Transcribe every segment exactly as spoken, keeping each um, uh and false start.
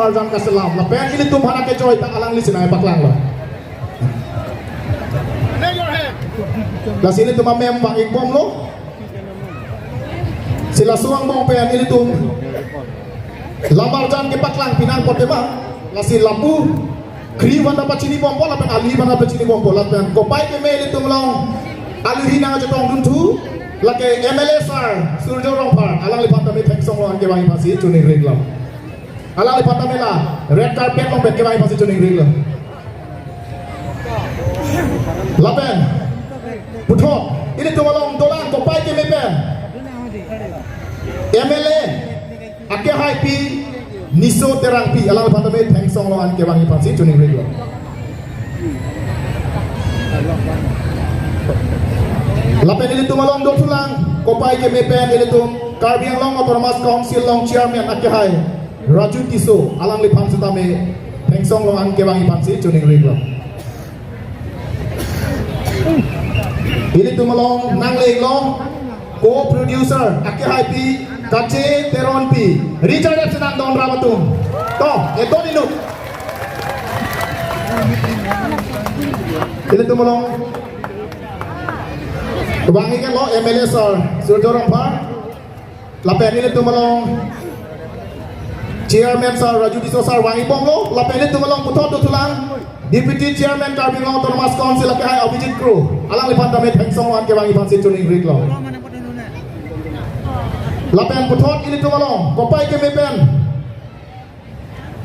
Arjan kaselam. Lapen ilitum aphan akechoi ta alangli si nangpaklanglo. Lasi ilitum amem vang-ikbomlo. Si laso angbong pen ilitum lamarjan kepaklang pinang pute ma. Lasi lapu kri aphan ta pachinibompo lapen ali aphan ta pachinibompo lapen kopai keme ilitum along aluhi nangchetongdunthu lake M L A sir Surjya Rongphar, alangliphan tame thengsong along an kevang aphansi choningri iklo. Alangliphan tame la red carpet along pen kevang aphansi choningri iklo. Lapen puthot ilitum along dolang kopai keme pen M L A akehaipi Niso Terangpi, alangliphan tame thengsong along an kevang aphansi choningri iklo. Lapen ilitum along dothulang kopai keme pen ilitum Karbi Anglong Autonomous Council along chairman akehai Raju Tisso, alangliphan sitame thengsong along an kevang aphansi choningri iklo. Ilitum along nangle iklo co-producer akehaipi Kache Teronpi, Richard F. Sinang don ram atum. To, eton inut. Ilitum along vang-iklo M L A sir Surjya Rongphar. Lapen ilitum along chairman sir Raju Tisso sir vang-ikbomlo. Lapen ilitum along puthot dothulang deputy chairman Karbi Anglong Autonomous Council akehai Abhijit Kro, alangliphan tame thengsong along an kevang aphansi choningri iklo. Lapen puthot ilitum along kopai keme pen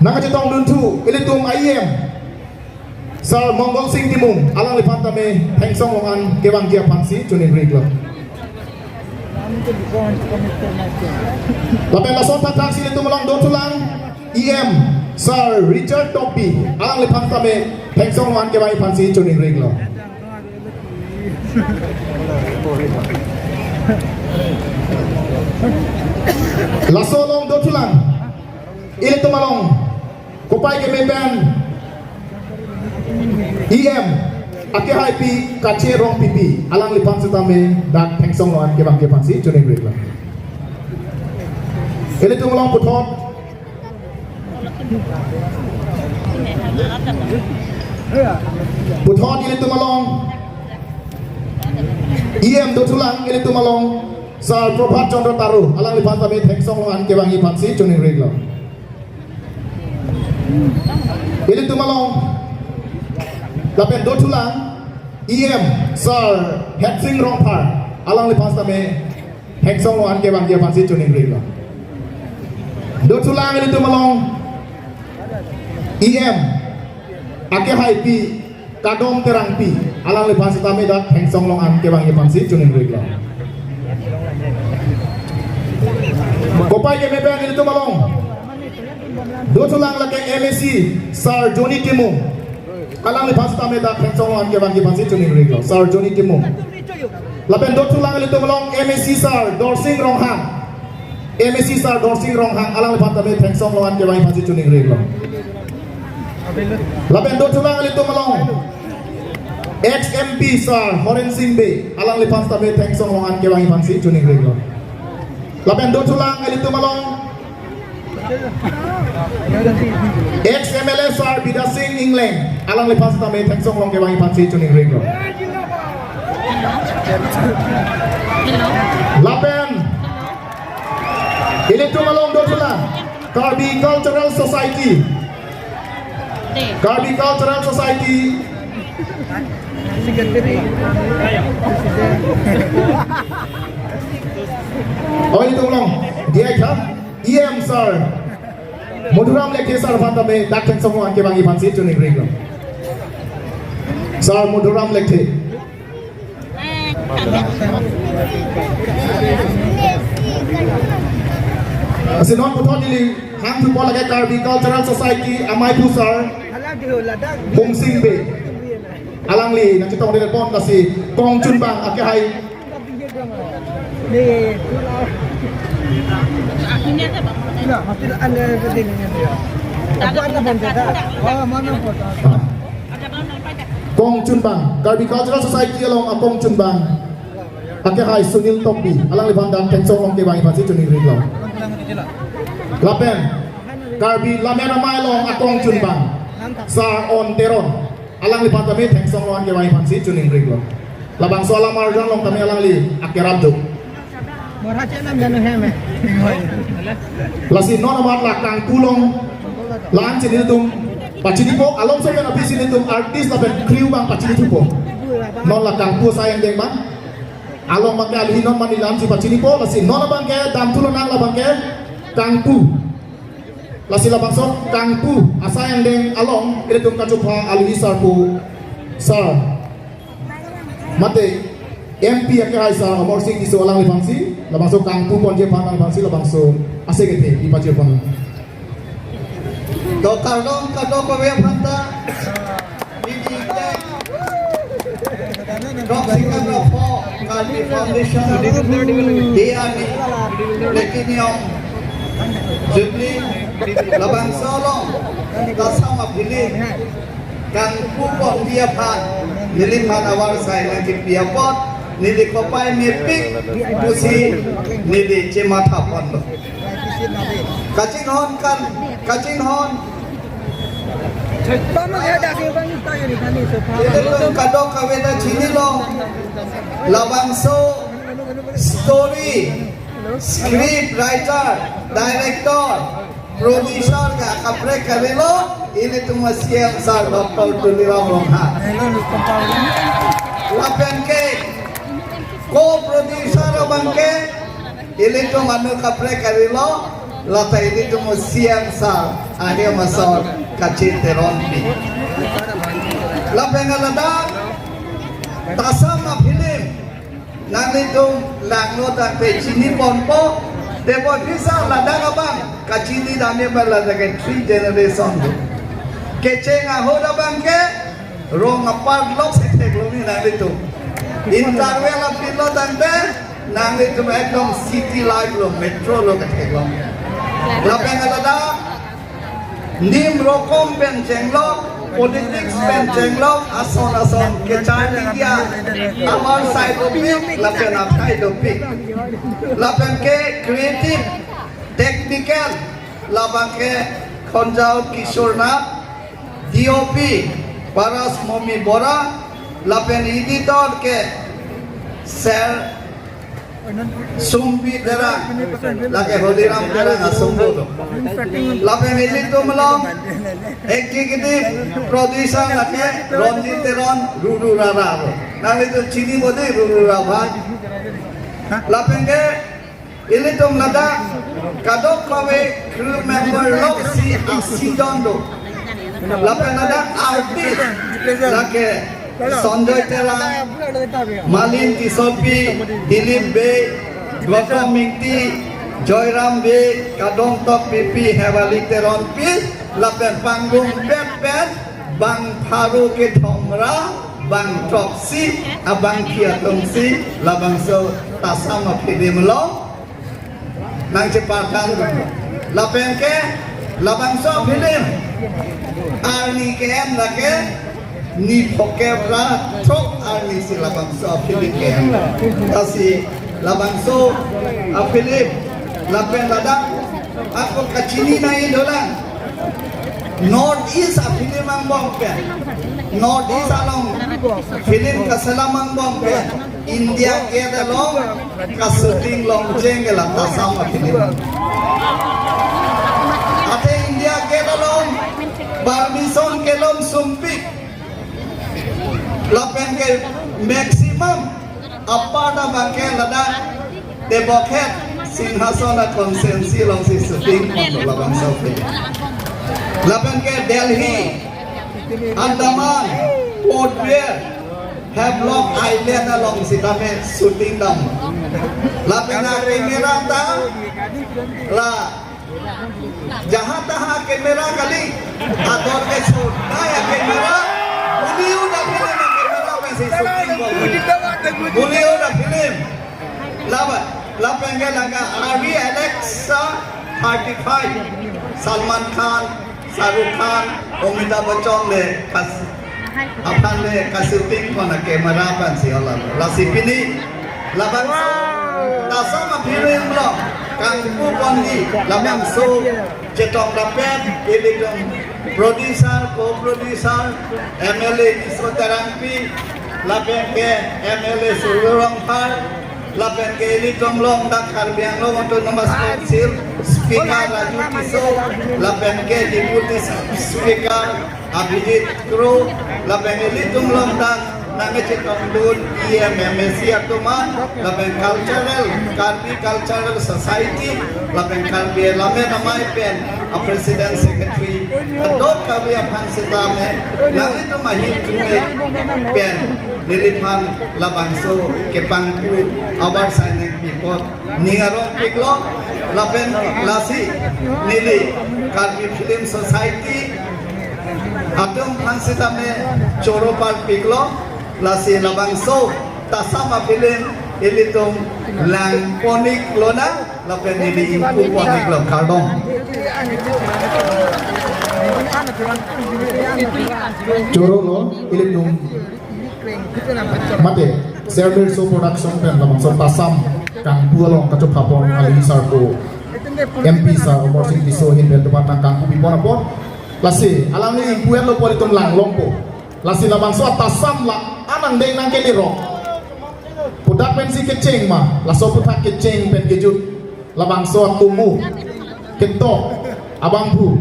nangchetongdunthu ilitum E M sir Mongol Sing Timung, alangliphan tame thengsong along an kevangji aphansi choningri iklo. Lapen lason thakthak si ilitum along dothulang E M sir Richard Tokbi, alangliphan tame thengsong along an kevang aphansi choningri iklo. Laso along dothulang ilitum along kopai keme pen E M akehaipi Kache Rongpipi, alangliphan sitame dak thengsong along an kevangji aphansi choningri iklo. Ilitum along puthot puthot ilitum along E M dothulang ilitum along sir Prabhat Chandra Taro, alangliphan tame thengsong along an kevangji aphansi choningri iklo. Ilitum along lapen dothulang E M sir Hetsing Rongphar, alangliphan tame thengsong along an kevangji aphansi choningri iklo. Dothulang ilitum along E M akehaipi Kadom Terangpi, alangliphan sitame dak thengsong along an kevangji aphansi choningri iklo. Kopai keme pen ilitum along dothulang lake M A C sir Johnny Timung, alangliphan sitame dak thengsong along an kevangji aphansi choningri iklo, sir Johnny Timung. Lapen dothulang ilitum along M A C sir Dorsing Ronghang, M A C sir Dorsing Ronghang, alangliphan tame thengsong along an kevangji aphansi choningri iklo. Lapen dothulang ilitum along ex M P sir Horen Sing Bey, alangliphan tame thengsong along an kevangji aphansi choningri iklo. Lapen dothulang ilitum along ex M L A sir Bidya Sing Engleng, alangliphan tame thengsong along kevangji aphansi choningri iklo. Lapen ilitum along dothulang Karbi Cultural Society, Karbi Cultural Society. Oh, ilitum along D I kha E M sir Madhuram Lekthe sir aphan tame dak thengsong along an kevangji aphansi choningri iklo. Sir Madhuram Lekthe. Lasi non puthot neli hangthupo lake Karbi Cultural Society amaiphu sir Hum Sing Bey, alangli nangchetongdetpon, lasi kongchunbang akehai kongchunbang, Karbi Cultural Society along akongchunbang akehai Sunil Tokbi, alangliphan dak thengsong along kevangji aphansi choningri iklo. Lapen Karbi Lammet Amei along atong chunbang Sar On Teron, alangliphan tame thengsong loan kevang aphansi choningri lo. Labangso alam arjan along tame alangli akerap do. Lasi non amat la kangpu along la-an si nelitum pachinipo, along so pen aphi si nelitum artist lapen crew abang pachini thupo. Non la kangpu asai angdeng abang. Along abangke aluhi non mani la-an si pachinipo, lasi non abangke damthu lonang, labangke kangpu. Lasi labangso kangpu asai angdeng along ilitum kachopha aluhi sarpo, sar, mate M P akehai sar Amarsing Tisso alangliphansi, labangso kangpu ponji aphan alangliphansi labangso ase kethe ipachirpon. Dokar dong kadokave aphanta. Dok sikam rokho Karbi Foundation, D R D, Platinum Jubilee, labangso along tasam aphilim kangpu ponji aphan neliphan avarsai nangkipi apot, neli kopai mepik pusi neli chematha ponlo. Kachinghon kan, kachinghon. Ilitum kadokave ta chinilo. Labangso story, script writer, director, producer ke kaprek karilo, ilitum a-C M sar Doctor Tuliram Ronghang. Lapen ke co-producer abangke ilitum anu kaprek karilo, lata ilitum C M sar ahem asor Kachin Teronpi. Lapen ladak tasam aphilim nanglitum langno tangte chini ponpo, tebon bisa ladak abang kachini damji abang ladak ke three generation do. Kecheng ahut abangke rong apar lok si theklong ni nanglitum. Interval aphi lo tangte nanglitum ekdom city life lo, metro lo ketheklong. Lapen ladak nim rokom pen chenglok, politics pen chenglok, ason ason kecharli dia, amar sai dopik, lapen aphai dopik. Lapen ke creative, technical, labangke Khonjao Kishore Nath, D O P Paras Momi Bora, lapen editor ke Sir Sumbi Terang, lake Holiram Terang asumbu do. Lapen ilitum along executive producer lake Ronjit Teron, Ruru Rara do. Nanglitum chini bodi Ruru Rara. Lapen ke ilitum ladak kadokave crew member lok si asi jon do. Lapen ladak artist lake Sanjoy Terang, Malin Tissopi, Dilip Bey, Gautam Ingti, Joyram Bey, Kadongtok Pipi, Hewali Teronpi, lapen panggung pet pet, bang pharo kethom ra, bang throksi, abang kre atum si, labangso tasam aphilim along nangcheparkan. Lapen ke labangso aphilim arni ke-en lake ni phokep ra throk arni si labangso aphilim ke-en. Lasi labangso aphilim lapen ladak ako kachini nangji dolang. North East aphilim angbong pen, North East along film kaselam angbong pen India Gate along kashooting longcheng ke la tasam aphilim. Athe India Gate along permission kelong sumpik. Lapen ke maximum apar abangke ladak Tebokhet Singhason a-constituency along si shooting labangso film. Lapen ke Delhi, Andaman, Port Blair, Havelock Island along sitame shooting dam. Lapen a-camera ta la jaha taha camera kali, ador ke sodai a-camera, Bollywood a-film a-camera pensi shooting bom. Bollywood a-film. Laba, lapen ke lake R V Alexa thirty-five, Salman Khan, Shah Rukh Khan, Amitabh Bachchan le kas aphan le kashooting pon a-camera pensi ola. Lasi pini labangso tasam aphilim along kangpu ponji labangso Chetong lapen ilitum producer, co-producer, M L A Niso Terangpi, lapen ke M L A Surjya Rongphar, lapen ke ilitum along dak Karbi Anglong Autonomous Council Speaker Raju Tisso, lapen ke Deputy Speaker Abhijit Kro, lapen ilitum along dak nangkachetongdun E M M A C atum an, lapen cultural, Karbi Cultural Society, lapen Karbi Lammet Amei pen a President Secretary, kadokave aphan sitame nanglitum ahin chume pen neliphan labangso kepangpu abar signing pi apot ning arongpiklo, lapen lasi neli Karbi Film Society atum aphan sitame choro parpiklo, lasi labangso Tassam a-film ilitum langpon-iklonang, lapen neli ingpu pon-iklo, kardom. Choro lo, ilitum mate, Sermir So Production pen labangso Tassam kangpu along kachopha pon alwi sarpo, M P sir Amarsing Tisso ahin pen atum aphan nangkangpu pipon apot. Lasi alangli ingpu-etlo pu ilitum langlongpo. Lasi labangso Tassam la-an angdeng nangkele rong. Pudak pensi kecheng ma, laso aputhak kecheng pen kejut labangso atomo, ketok abangphu,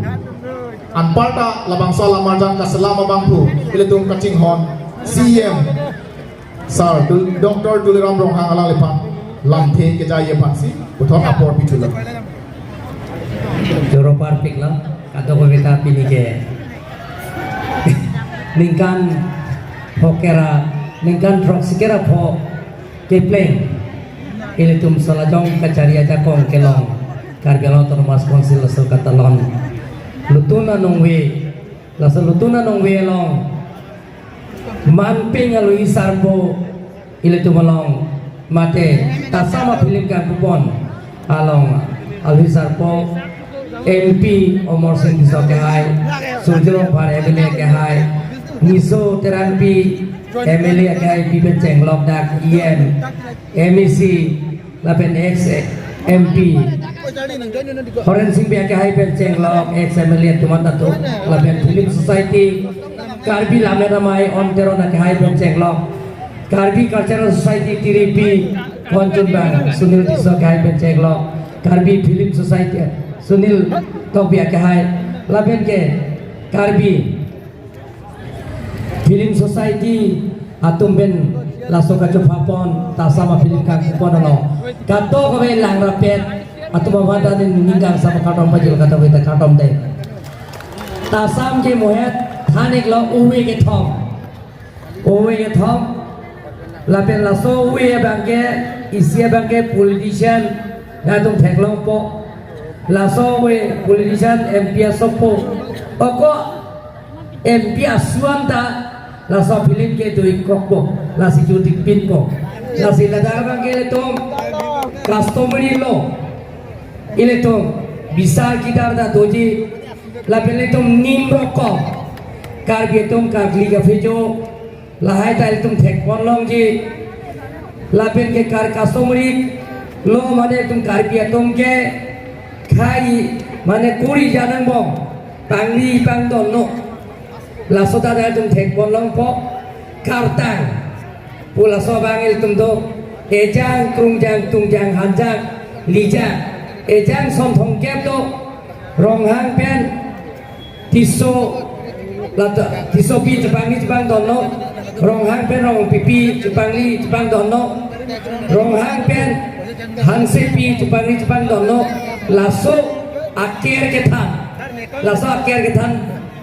anparta labangso alamarjan kaselam abangphu, ilitum kachinghon C E M sir Tul-, Doctor Tuliram Ronghang alangliphan lamthe kejai aphansi puthot apor pichulo. Choro parpiklo, kadokave ta pini ke ningkan phokera, ningkan throksi kera pho kepleng ilitum Salajong Kachari ajakong kelong Karbi Anglong Autonomous Council laso katalon. Lutun anong ve, laso lutun anong ve along manping alwi sarpo ilitum along mate Tassam a-film kangpu pon along alwi sarpo M P Amarsing Tisso akehai, Surjya Rongphar M L A akehai, Niso Terangpi M L A akehai pi pen chenglok, dak E M, M A C, lapen ex M P Horensing Bey akehai pen chenglok, ex M L A atum an ta do, lapen Film Society, Karbi Lammet Amei On Teron akehai pen chenglok, Karbi Cultural Society Tiripi Kanchanjungbang Sunil Tisso akehai pen chenglok, Karbi Film Society Sunil Tokbi akehai, lapen ke Karbi Film Society atum pen laso kachopha pon Tassam a-film kangpu pon along kadokave langrapet atum aphan ta neli ning kangsam kardom pajirlo, kadokave ta kardom dei. Tassam ke mohet than-iklo ove kethom. Ove kethom. Lapen laso ove abang ke, isi abang ke politician, latum theklongpo. Laso ove politician, M P asopo. Ako M P asu-an ta laso film ke doikokpo, lasi judikpinpo. Lasi ladak abang ke ilitum customary law, ilitum bisar kidar ta doji, lapen ilitum nim rokok, Karbi atum karkli kaphejo, lahai ta ilitum thekpon longji, lapen ke kar customary law mane ilitum Karbi atum ke khai mane kuri janang bom, pangri pangdonno. Laso ta ilitum thekpon longpo. Kartang pu laso abang ilitum do, ejang, krungjang, tungjang, hanjang, lijang, ejang son thomkep do, Ronghang pen Tisso, lata Tissopi chepangri chepangdonno, Ronghang pen Rongpipi chepangri chepangdonno, Ronghang pen Hansepi chepangri chepangdonno, laso aker kethan, laso aker kethan,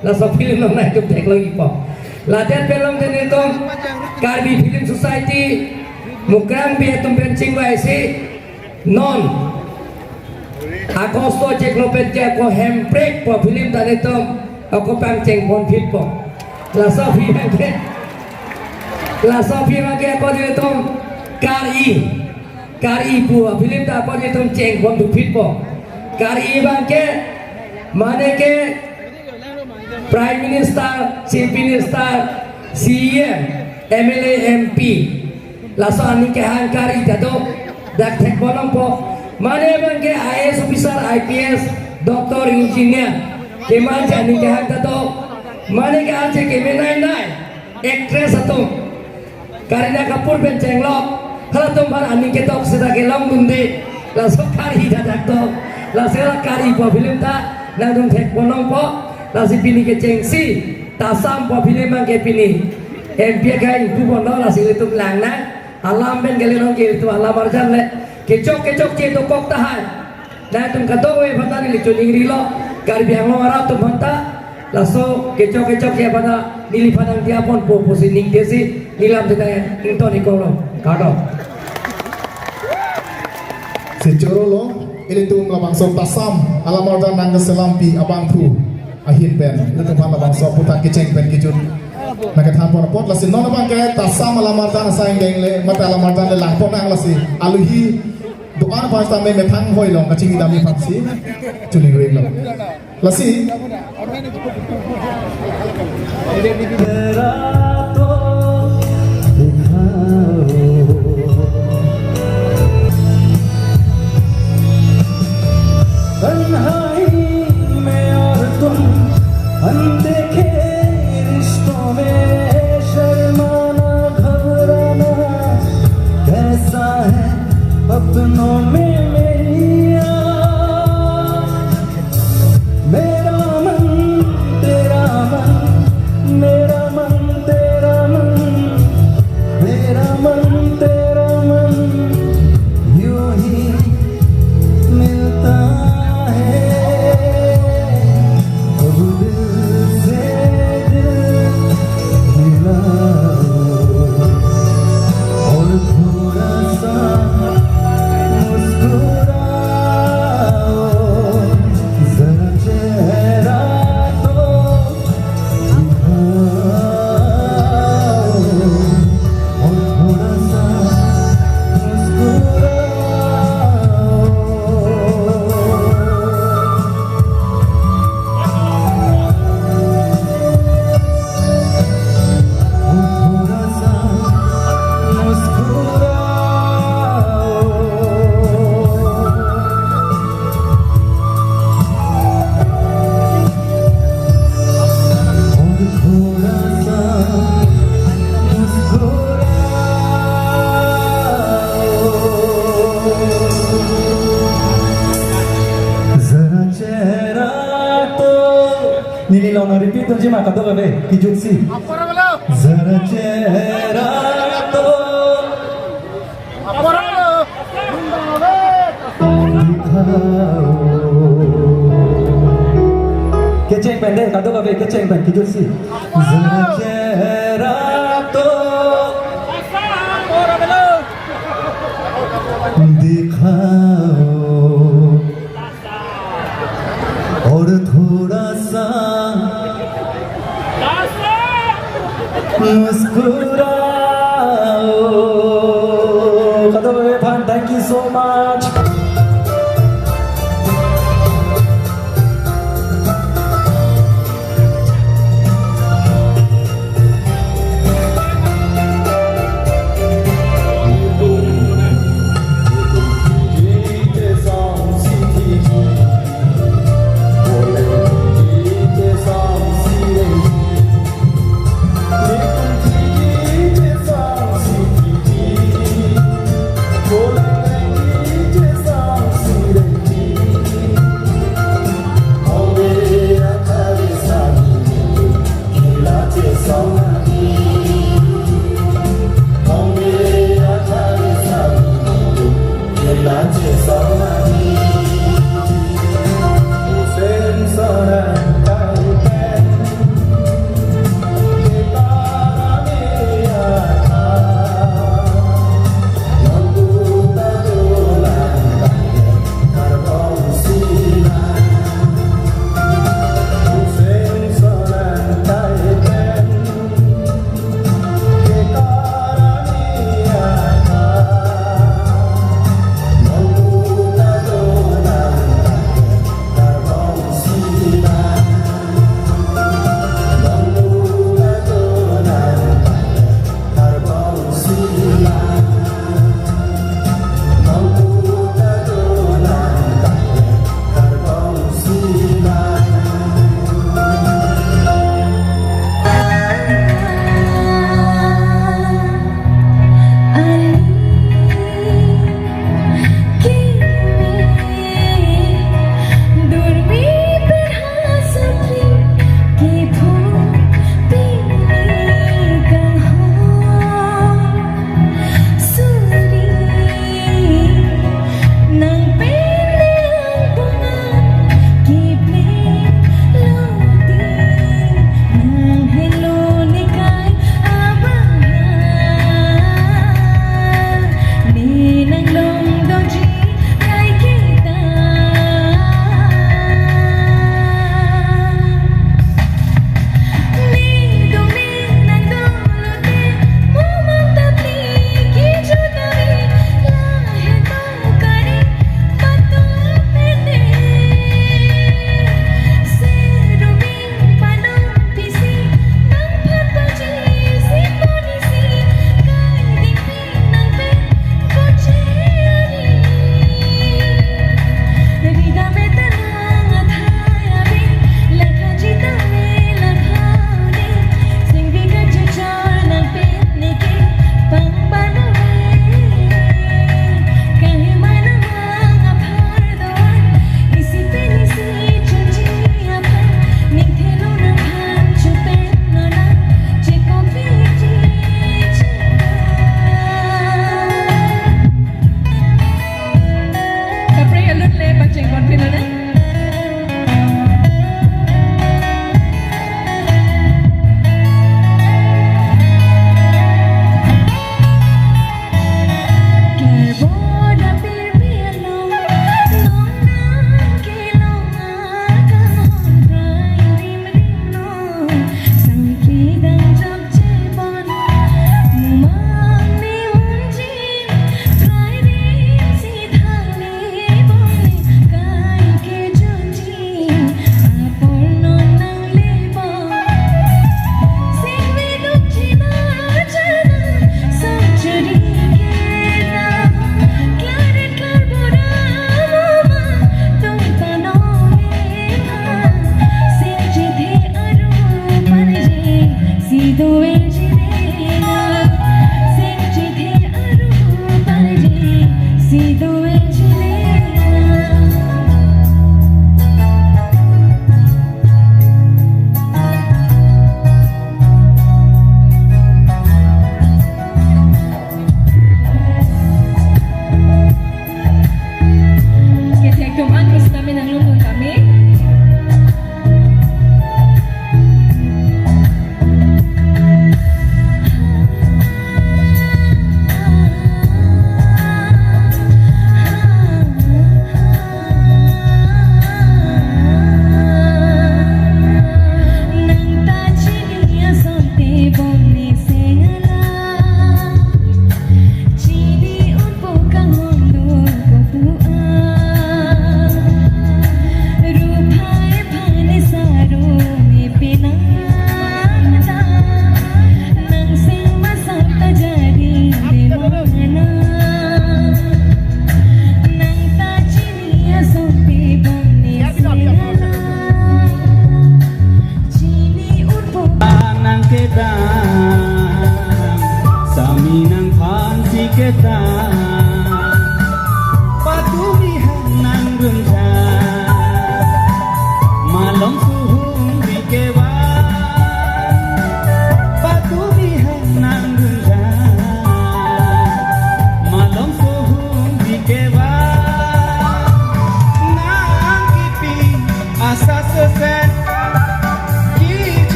laso film along nangtum theklongjipo. Ladak pen longte nelitum Karbi Film Society Mukrang Bey atum pen chingvaisi non August chiklo pen ke ako Hemprek pu film ta nelitum ako pangchengponphitpo. Laso film ke, laso film ke ako nelitum Kar-i, Kar-i pu film ta ako nelitum chengponphitpo. Kar-i abang ke mane ke Prime Minister, Chief Minister, C E M, M L A, M P, laso aning kehang Kar-i ta do, dak thekpon longpo. Mane abang ke I A S officer, I P S, Doctor, engineer, keman si aning kehang ta do, mane ke arje kemenei nai, actress atum, Kareena Kapoor pen chenglok, halatum aphan aning kedok seta kelongdunde, laso Kari ta dak do, laso la Kari pu film ta nangdun thek ponlongpo, lasi pini kechengsi, Tassam pu film abang ke pini M P akhei ingpu ponlo, lasi ilitum lang nang, alam pen kali nong ke ilitum alam arjan le, kechok kechokche dokok tahai. Nangtum kadokave aphan ta neli choningrilo, Karbi Anglong arat atum aphan ta, laso kechok kechokche aphan ta neliphan nangdiya ponpo pusi ningtesi, neli lam seta ington-ik-onglo, kardom. Si chorolo, ilitum labangso Tassam alam arjan nangkeselampi abangphu ahin pen, ilitum aphan labangso aphuthak kecheng pen kejut nangkethan pon apot, lasi non abang ke Tassam alam arjan asai ingdeng le, mate alam arjan le langpon nang, lasi aluhi do-an aphan sitame methang hoilong kachingki damji aphansi choningri-iklo. Lasi तन्हाई में और तुम, अनदेखे रिश्तों में शर्माना, घबराना, कैसा है अपनों में मेरी यार। मेरा मन, तेरा मन, मेरा मन, तेरा मन, मेरा मन, तेरा मन, यूं ही मिलता है। अब दिल से दिल मिलाओ और थोड़ा सा मुस्कुराओ, जरा चेहरा तो दिखाओ और थोड़ा सा मुस्कुराओ। थोड़ा सा मुस्कुराओ और थोड़ा सा मुस्कुराओ। जरा चेहरा तो Neli long repeat dunji ma kadokave, kejutsi. Zara chehra to dikhao. Kecheng pen de, kadokave kecheng pen, kejutsi. Zara chehra to dikhao. और थोड़ा सा मुस्कुराओ। Kadokave aphan, thank you so much.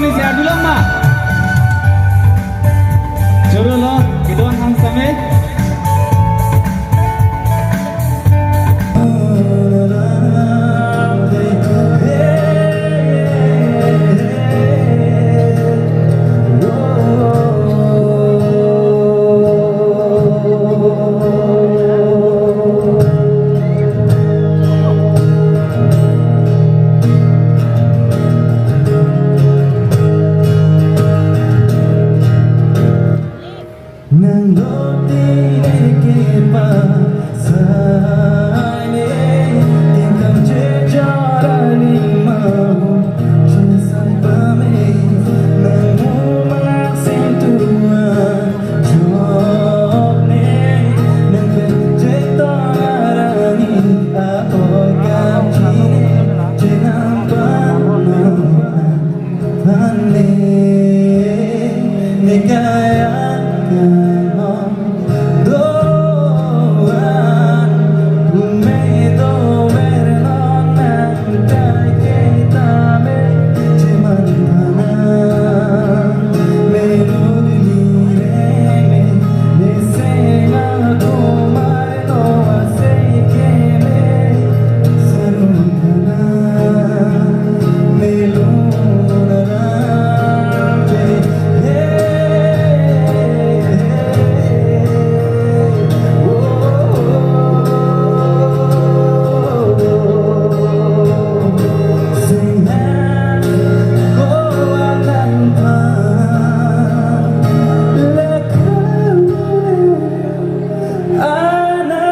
Isi adulong ma. Choro lo, kedua hang same. Nang doti ne kepasai ne, tingkang chechara ni mau chesang pame, nang mumak sintua chok ne, nang pen chetarani a-oi kamchi ne, chenam pano. Ane ne kaya kano doan, ume dover non nang kai ke tame, cheman thana me luli reme, ne senga kumar no ase keme, sarung thana. Ana.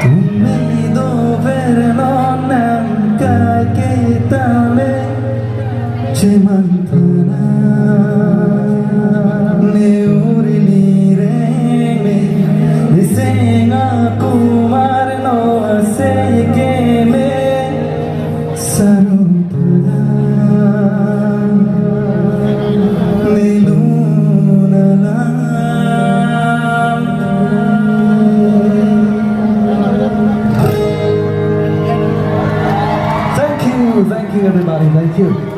Tumi dover non nang kai ke tame, cheman thana. Ne uri lireng me, ne senga kumar no ase keme. Sarung tana ne luna lang. Thank you, thank you, everybody, thank you.